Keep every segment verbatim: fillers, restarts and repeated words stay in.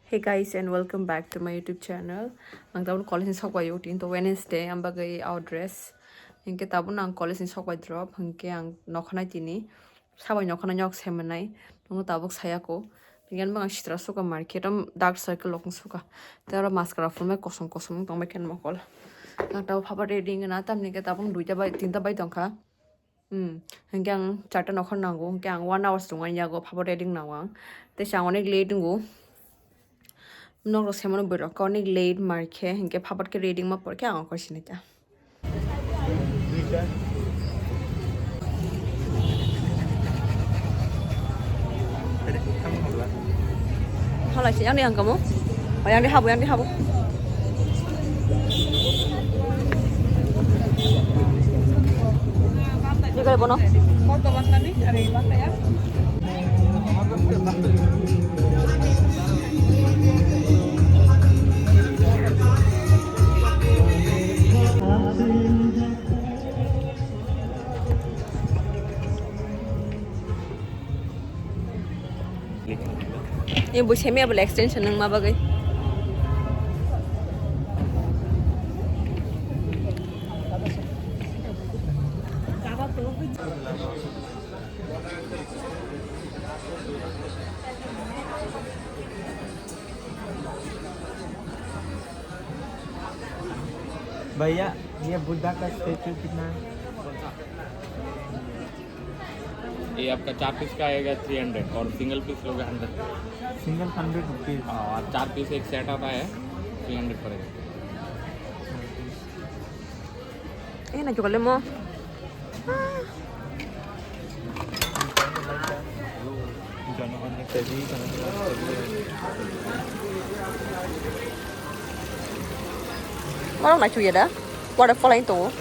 Hey guys, and welcome back to my YouTube channel. Ang tabuk college ni sok bai o, tini to Wednesday, ang bagwi out dress. Hinkhe tabuk ang college ni sok bai drop, hinkhe ang nokha nai tini. Sabai nokha nai nok semanai, nokno tabuk saya ko. Hinkhe ang sitra suka market, am dark circle rok suka. Tei oro mascara phunuknai kosom kosom tongbai khe mokol. Ang tabuk phaba ready wngna, tamni khe tabuk duita bai, tinta bai tongkha. Hmm, hinkhe ang charta nokhor nango, hinkhe ang one hours tongani yago, phabo ready nango ang. Tei chang onek late wngo. Nok rok semano borok khe onek late mar khe, hinkhe phabar khe ready ma por khe ang okhor sinai ta. Halai se yang ni ang kamu. Oh, yang di habu, yang di habu. Ini kali bono. Ni bo semi abo extension nang ma bagwi. भैया, ये बुद्धा का स्टैचू कितना है? ये आपका चार पीस का आएगा थ्री हंड्रेड और सिंगल पीस लोगे हंड्रेड। Single hundred rupees. हाँ, और चार पीस एक सेट आता है, थ्री हंड्रेड पड़ेगा। Eh, na chukale mo. Marok nai chuya da. Waterfall ain tongo.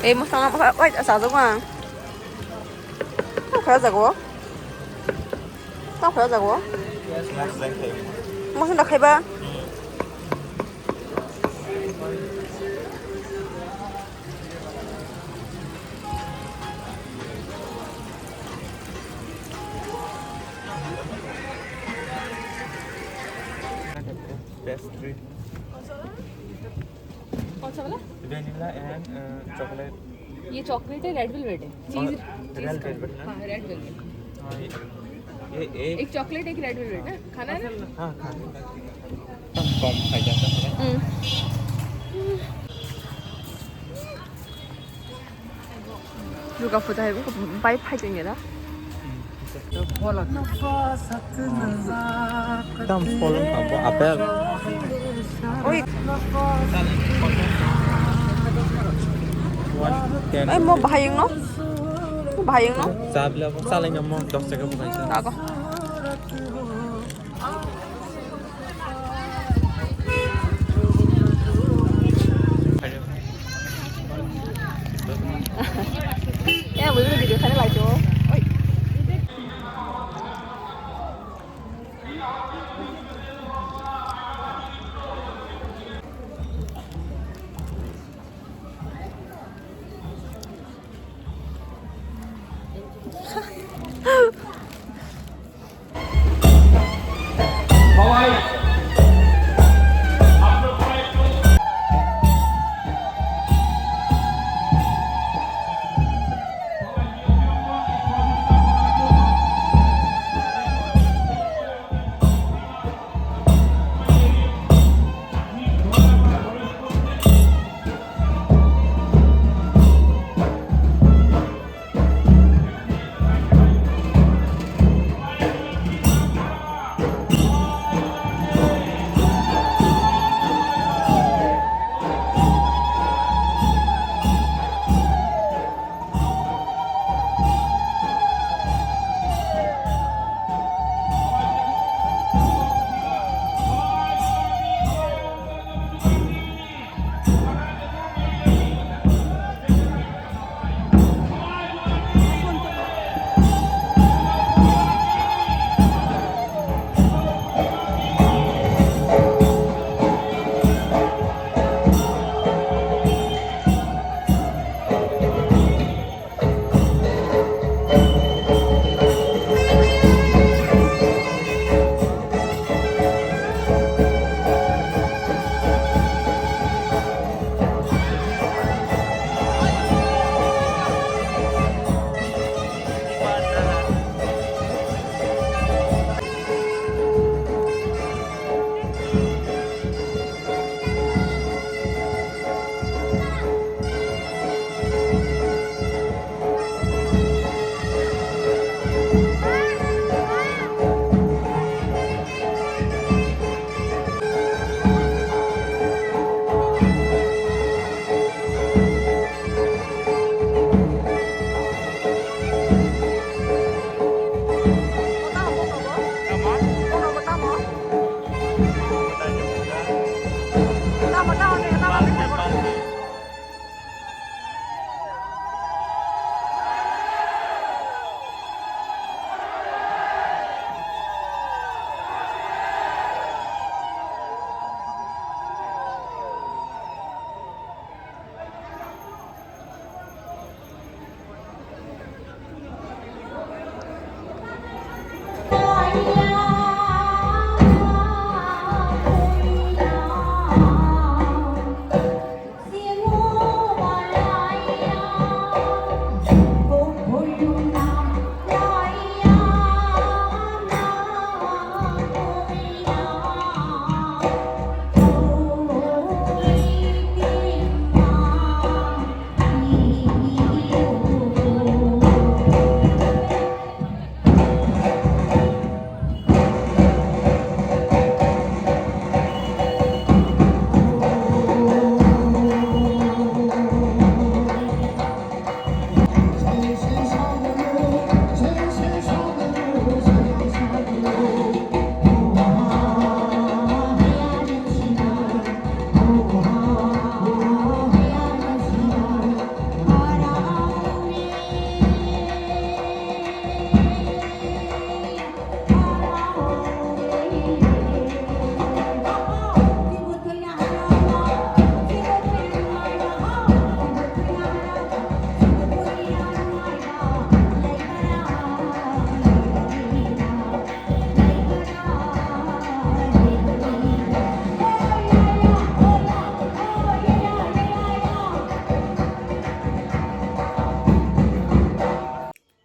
Eh, masang apa? Wait, asa jago ang. Tamo khara jago. Tamo khara jago. Masang da khaiba. Pastry. कौन सा वाला? Vanilla and, uh, chocolate. ये चॉकलेट है, red velvet है। और चीज, चीज रेड का। वेलवेट ना? हाँ, रेड वेलवेट। हाँ, ये, ये एक एक चॉकलेट, एक रेड वेलवेट ना? खाना है ना? हाँ, खाना। कम खाई जाता है। हम्म। Duga puja hai, bai phai tong ya da. Dam folong kha bo apple. Oi. One ten. Ai, mo bahayung no? Mo bahayung no? Cha bla bo chalai no mo dos taka bo kaisa. Tago. Ya, boleh video sana lah, Cok. Oi.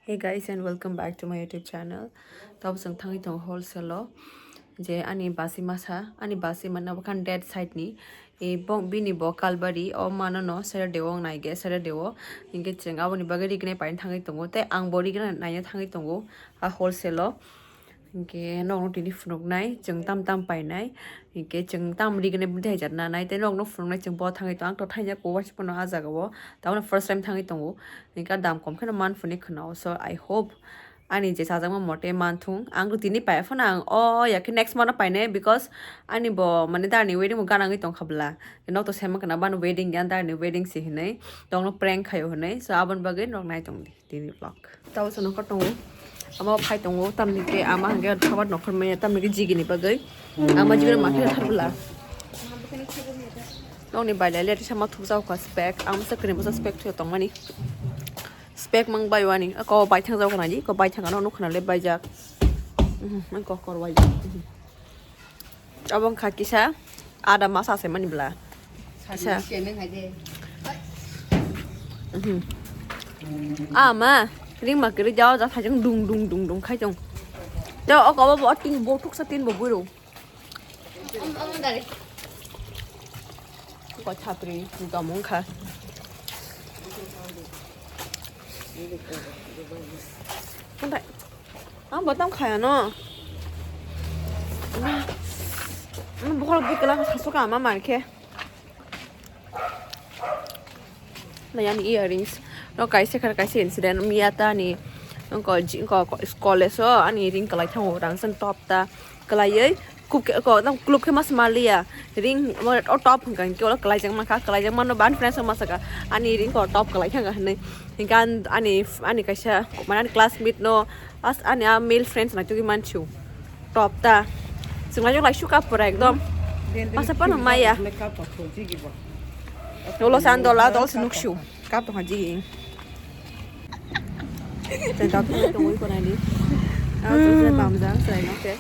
Hey guys, and welcome back to my YouTube channel. Tabo chwng thangwi tongo wholesale o, je ani basi masa, ani basi manna bwkhan dead side ni, e, bo, bini bo Kalbari o mano no Saturday o nai ge Saturday o, hinkhe chwng aboni bagwi rignai paina thangwi tongo, tei ang bo rignai naina thangwi tongo a wholesale o. Hinkhe nokno tini phunuknai, chwng tam tam painai, hinkhe chwng tam rignai bwthai jat nanai, tei nokno phunuknai chwng bo thangwi tongo. Ang to thaijak bo waisa phano ah jaga o, tabukno first time thangwi tongo, hinkhe dam kom kheno man phunwi khwnao. So I hope ani je chajakma mote manthung. Ang to tini paiya phano ang o yakhe next month o painai, because ani bo mane darni wedding bo ganangwi tongkha bwla. Nok to sema khna bano wedding ya, darni wedding se hinwi, tongno prank khaio hinwi. So aboni bagwi nok nai tongdi tini vlog. Tabo se nokhor tongo. Ama phai tongo, tamni ke ama hwnkhe thabar nokhor maya, tamni ke jigi ni bagwi. Ama jigi ma khe thar bwla. Nokni bai lai le tisa ma thuk jao kha spek. Ang sa kre bwsa spek thyo tong mani. Spek mang bai wani. Ko bai thang jao kha nai, ko bai thang ano nuk khna le bai jak. Mhm, ko kor bai jak. Mhm. Abo wngkha kisa ada masa se mani bwla. Kisa. Mhm. Ah, ma, ring ma kiri jao ja thajang dung dung dung dung khai tong. Jao o kobo bo ting bo thuksa tin bo buro. Ko chapri gam wngkha. Ang bo tam khaya no. Ang bokhol bui kela sasu ka ama mar khe. Nai ani earrings no kaisa khe kaisa incident miya ta ani ko college o ani ring kalai thango rang san top ta kalaioi. Kup khe, ko, tang kulub khe mas maliya. Ring, mo, o top hwnkha, hwnkhe ulo kwlaijak mankha, kwlaijak mano ban friends rok masaka. Ani ring ko top kwlai thangkha hinwi. Hwnkhe an-, ani, ani kaisa, mane ani classmate no, as, ani a male friends naitugwi mansu. Top ta. Chwng lai lai suka pura ekdom. Masa pano maya. Ulo san dola, dol se nuksu. Kap tongkha jigi. Tei dot tongwi tongwi konani. Ang sese bamjang chwraino khe.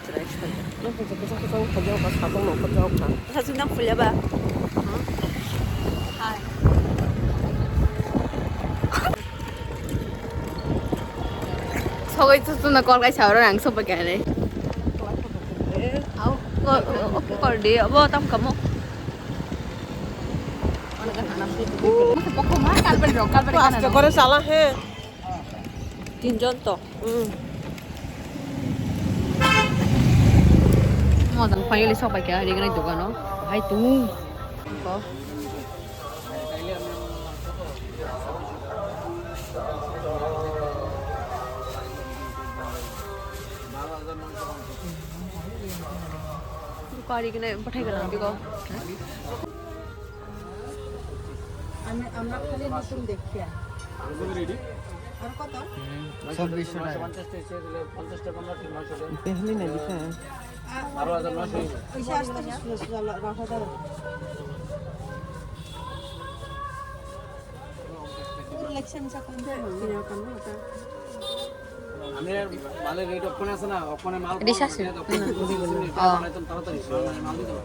Chwrai chwrai. Nang khe kisa kisa khaja ka sapang no khaja ka. Sa sundam phulya ba. Hai. Sogoi tu tu na kol kai sauro nang sopa kare. Au, ko, ko, ko, kol de, abo tam kamo. Aste kore sala he. Tinjon to. Hmm. Mo jang finally sok pai kya, ring nai dukan o. Hai tu. Ko. Kari kena pathai kena biko. আমি, আমরা খালি নতুন দেখি আর। আর কত? ছাব্বিশশো টাকা। এখানে না লিখা। আর ওই যে আস্তে আস্তে সোজা সোজা রাখা যাবে। আমি মালের রেট ওখানে আছে না, ওখানে মাল কম, রিসার্চ। ওখানে যখন হুম। বুঝে গেলে হুম। তাড়াতাড়ি মাল, মাল দিত না।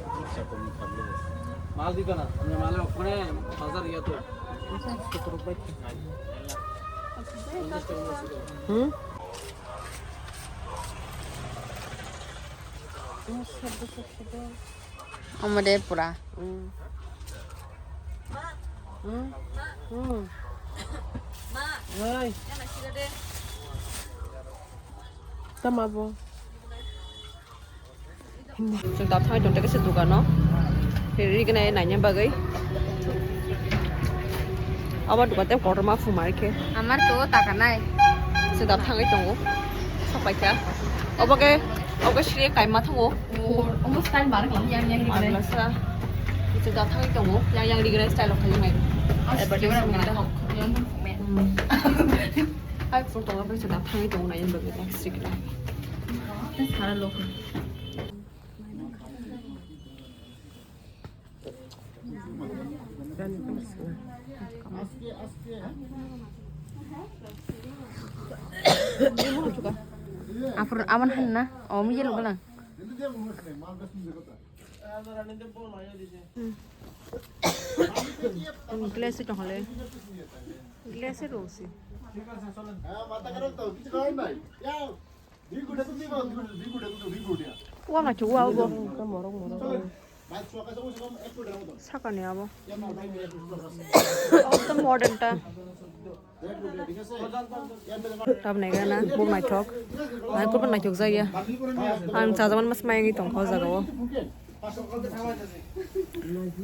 মাল দিত না, আমি মালের ওখানে বাজার ইয়া তো। হুম। Omo de pura. Hmm. Hmm. Hmm. Oi. Tama bo. Chwng da thai tonte kaisa dukano. Ri gwnai naina bagwi. Abo dukan tei kotorma phumar khe. Amar to taka nai. Se da thangwi tongo. Sapai kha. Obo khe, obo khe sri kaima thango. Omo style mar khe yang yang ri gwnai. Ang lasa. Se da thangwi tongo. Yang yang ri gwnai style khai mai. Advertise. Hai photo la bai se da thangwi tongo naina bagwi sri gwnai. Sara lok. Apor aman han na, om yelo gana. Glass itu hole. Glass itu sih. Wa ma chu wa bo. Sakani abo. Ekdom modern ta. Tabnai gana buk naithok. Ang kurban naithok jaya. Ang chajaman mas mayangwi tongkha o jaga o.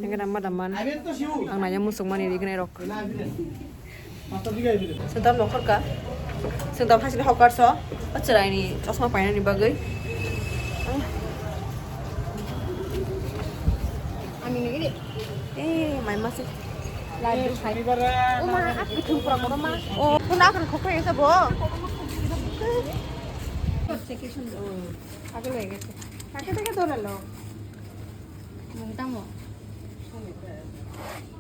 Hingke nama daman. Ang nanya musuk mani ri gnai rok. Sengdam nokhorka. Sengdam hasini hokar so. Acharaini chosma painani bagwi. Ani nini. Eh, mai masuk. Ladu hai. Uma, aku tumpra kono ma. Oh, kuna akan kokoi sa bo. Agak lagi. Kakek kakek dona lo. Mungtamo.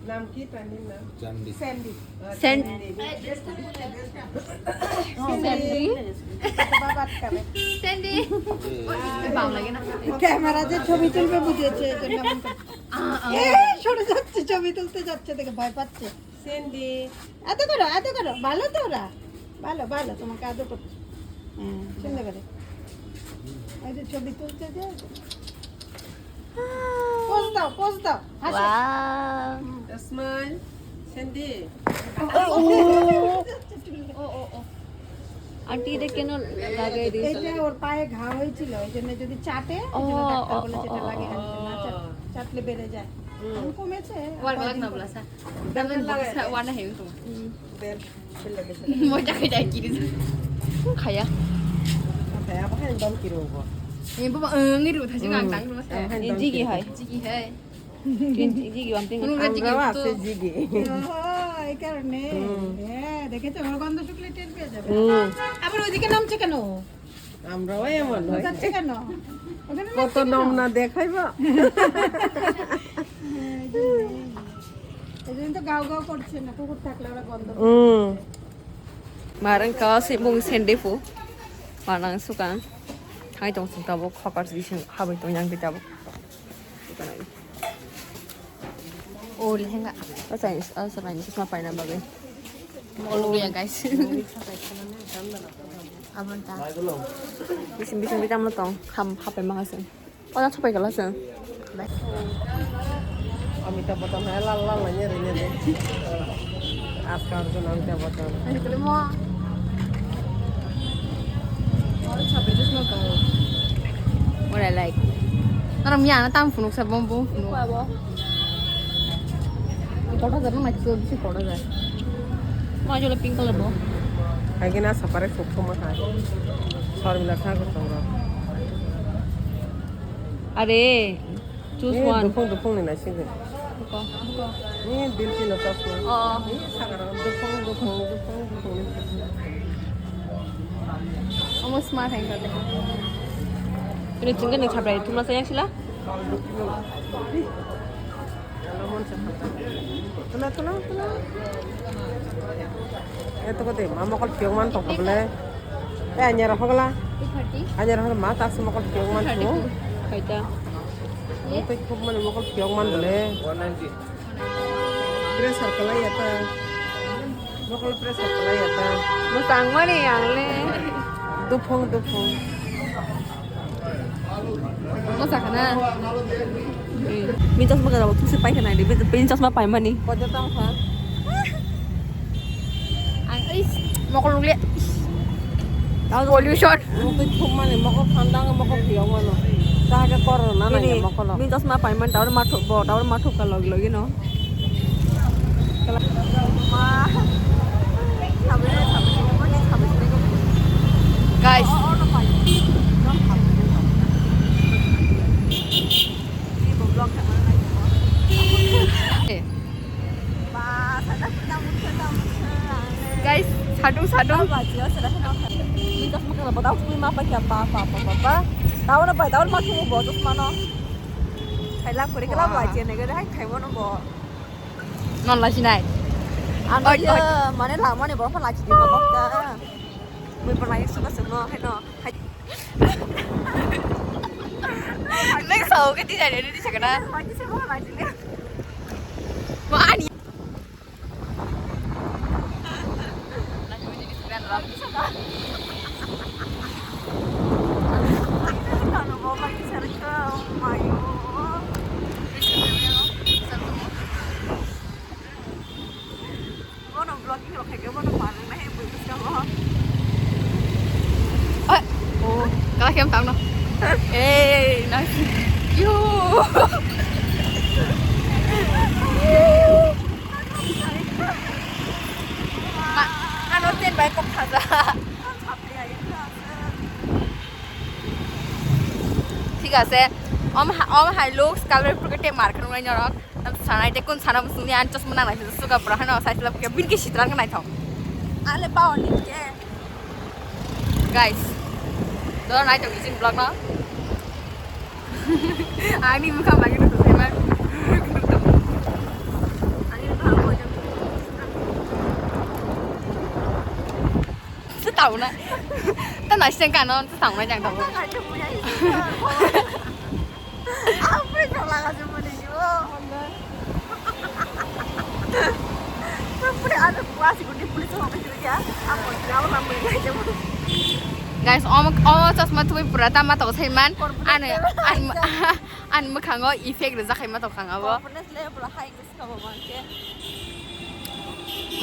নাম কি তার নাম? চান্দি। স্যান্ডি। স্যান- Sandy. Sandy. বাবা আটকাবে। স্যান্ডি। বাংলা লাগে না। ক্যামেরা যে ছবি তুলবে বুঝেছে, এই জন্য এমন করছে। আ, আ। এ, সরে যাচ্ছে, ছবি তুলতে যাচ্ছে, দেখে ভয় পাচ্ছে। স্যান্ডি। আদর করো, আদর করো, ভালো তো ওরা। ভালো, ভালো, তোমাকে আদর করছে। হ্যাঁ, সুন্দর করে। এই যে ছবি তুলছে যে। পোজ দাও, পোজ দাও, হাসো। Wow. Smile. স্যান্ডি। ও, ও। ও, ও, ও। আন্টি, এটা কেন লাগাই দিয়েছো? এটা ওর পায়ে ঘা হয়েছিল, ওই জন্য যদি চাটে, ওই জন্য ও, ডাক্তার ও, বলেছে ও, এটা ও, লাগিয়ে ও। আনতে। না চাট-, চাটলে বেড়ে যায়। হুম। এখন কমেছে, আর ওয়ার কয়েকদিন লাগা না পরে। বলা, স্যার। বেলটা লাগাই দে। ওয়ার না হেভি তোমার। হুম। বেল, বেল লাগাই দে। মজা খাই যায় কি রে? কোন খায়া? খায়া, আবার একদম কি রকম? এই বাবা, আহ, এই রুথা যে হুম। গান টাং রুথা। হ্যাঁ, হ্যাঁ, এই একদম জিগি কি হয়। রকম। জিগি হয়। এই জিগি, ওয়ান টিং। কোনো ওরা জিগি আমরাও তো। আছে জিগি। ও, এই কারণে। হুম। হ্যাঁ, দেখেছো, ওর গন্ধ শুকলে টের পেয়ে যাবে। হুম। আবার ওইদিকে নামছে কেন? আমরাও এমন নই। লুকাচ্ছে কেন? ওখানে কত নামছে কেন? নমুনা দেখাইবা? হ্যাঁ, এই জন্য। এই জন্য তো গাও গাও করছে না, কুকুর থাকলে ওরা গন্ধ হুম। Marang ka se mung sende fu. Manang sukang. Hai tong sung tabuk, hokar si sing habai tong yang tabuk. Oh, lehenga. Asa, asa, asa, asa, paina bagwi. Molo ya, guys. Abon ta. Bising, bising, bitam lo tong. Ham, hape makasih. Oda sopai kala sir. Amitabh Bachchan hai lal lal nanya rene de. Askar jun Amitabh Bachchan. Ani kali mo. Oro chapri jus no tongo. What I like. Nara miya na tam funuk sa bom bom funuk. Kota jar na so bisi kota jar. Ma jola pink color bo. Hai kena sapare sok sok ma khai. Sormila tha ko tongo. Are, choose one. Duphung duphung ni naising de. Buko, buko. Ni dilti no chosma. Oh. Ni sagara duphung duphung duphung duphung ni. Omo smart hai kate. Ini chingga ni chaprai, tuma sayang sila? Tuna, tuna, tuna. Eto kote ma mokol piyok man tong bole. Eh, anyar hogla. Two thirty. Anyar hogla ma tak se mokol piyok man tu. Kaita. Eto khub mane mokol piyok man bole. Pressure kalai ya ta. Mokol pressure kalai ya ta. Musang mani yang le. Duphung, duphung. Mo sakha na? Bini chosma gana bo thumse paikha nai de, bini chosma paimani. Kotor tong kha. Ang is mokol nukle. Pollution. Mokol thumani, mokol phandang, mokol phiyok mano. Tahake korona nai mokol. Bini chosma paimani, tawar mathup bo, tawar mathup ka logi logi no. Guys. Guys, sadung sadung. Tao na bai, tao ma thumo bo, tao mano. Khai lab kori kala bai, chene gare hai khai mano bo. Non lachinai. Ano oi, ye, oi. Mane lamani borok lachidi ma bokta. Mui pernah yang suka semua, hai no. Hai. Next sao ke tidak ada di sana. Lagi semua lachidi. Wah, ani. Bono vlogging rok khaikhe bono manung nai bui bwskango. Oi. Oh, kala khem tangno. Hey, nice. Yo. Ma, ano ten bai kok thaja. Thik ase. Om ha-, om hai looks color purke te mar khanu nai norok. Tam sanai te kun sana musung ni an chosma nang nai suka pura hano sai sila purke bin ke sitran nai thok. Ale power ni ke. Guys. Dora nai to isin vlog no. Ani mukha bagi to sai mar. Ani mukha ko jam. Sitau na. Ta nai seng kano sitau na jang to. Ang pre jong laga jong mani yo. Ang pre ada buas ikut di police orang kecil ya. Aku jauh ramai aja. Guys, om om chosma tuh pura tama tau saiman. Ane an an mukhango effect rejak khai ma tau khang abo. Confidence level high. Kabo mangke.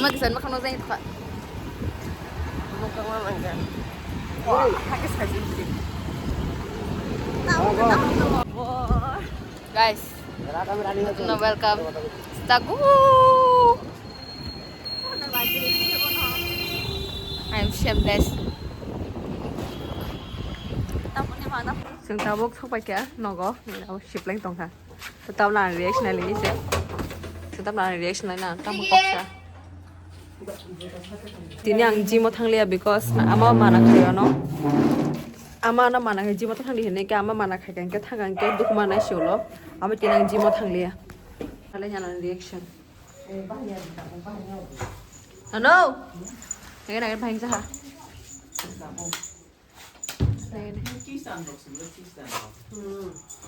Ma kisan ma khano jai kha. Mukang ma mangke. Wah, hakis hakis. Guys, no welcome. Stagu. I'm shameless. Tapuni mana? Sing tabuk sok pai kya nogo, sipleng tongkha. Tabla ang reaction nai lini se. Tabla ang reaction nai na, tamo koksa. Tini ang gym o thangliya because ama mana khayo no. Ama no mana khai gym o thangli hene ke ama mana khai kan ke thang kan ke duk mana solo. Ama tini ang gym o thangliya. Kale nyana reaction. Ano? Nage nage bhai jaha.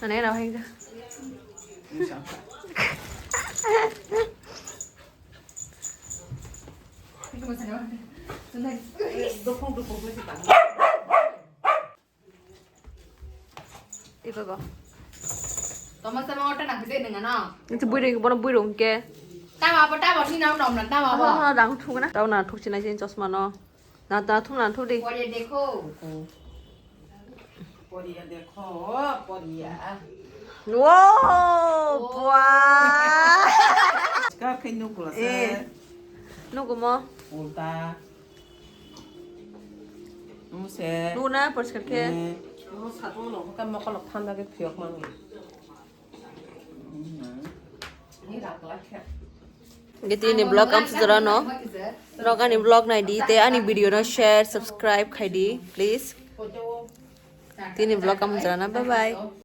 Ano, ano, hingga. Iko go. Toma sama ota na kede nengano. Itu buirung, bono buirung ke. Tama apa, tama ni nau nom na, tama apa? Tama apa, dang thuk na. Tau na thuk cina cina chosma no. Na ta thum na thum di. Poriya dekho. Poriya dekho, poriya. Wow, bua. Ska khe nukla se. Eh. Nukumo. Ulta. Muse. Nuna porskar khe. Eh. Mo satu no ka mokol thanda ke phiok mangi. Hingke tini vlog am sujara no. Norok ani vlog nai di, te ani video no share, subscribe khai di, please. Tini vlog am sujara na, bye bye.